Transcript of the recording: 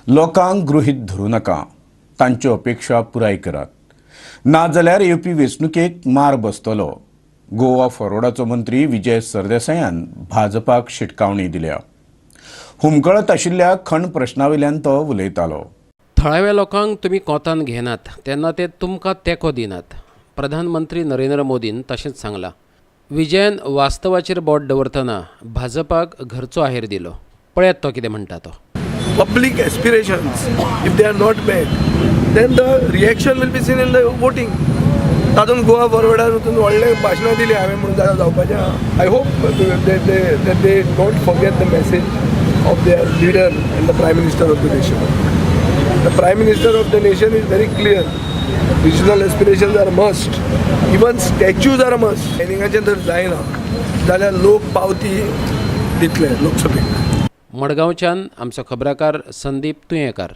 लोकांक गृहीत धरूं नाका, तांच्यो अपेक्षा पुराय करात, नाजाल्यार येवपी वेंचणुकेक मार बसतलो. गोवा फॉरवर्डाचो मंत्री विजय सरदेसायान भाजपाक शिटकावणी दिल्या. हुमकळत आशिल्ल्या खण प्रश्नावेल्यान तो उलयतालो. थळाव्या लोकांक तुमी कोंतान घेनात तेन्ना ते तुमकां तेंको दिनात. प्रधानमंत्री नरेंद्र मोदीन तशेंच सांगलां. विजयान वास्तवाचेर बोट दवरतना भाजपाक घरचो आहेर दिलो. पळयात तो कितें म्हणटा तो. Public aspirations, if they are not met, then the reaction will be seen in the voting. तातूंत गोवा फॉरवर्डार वचून व्हडलें भाशणां दिलीं हांवें म्हणून जाल्यार जावपाचें. I hope they don't forget the message of their leader and the Prime Minister of the nation. The Prime Minister of the nation is very clear. Regional aspirations are must, even statues are must. प्लॅनिंगाचें जर जायना जाल्यार लोक पावती दितले लोकसभेक. मडगांवच्यान आमचो खबराकार संदीप तुयेंकार.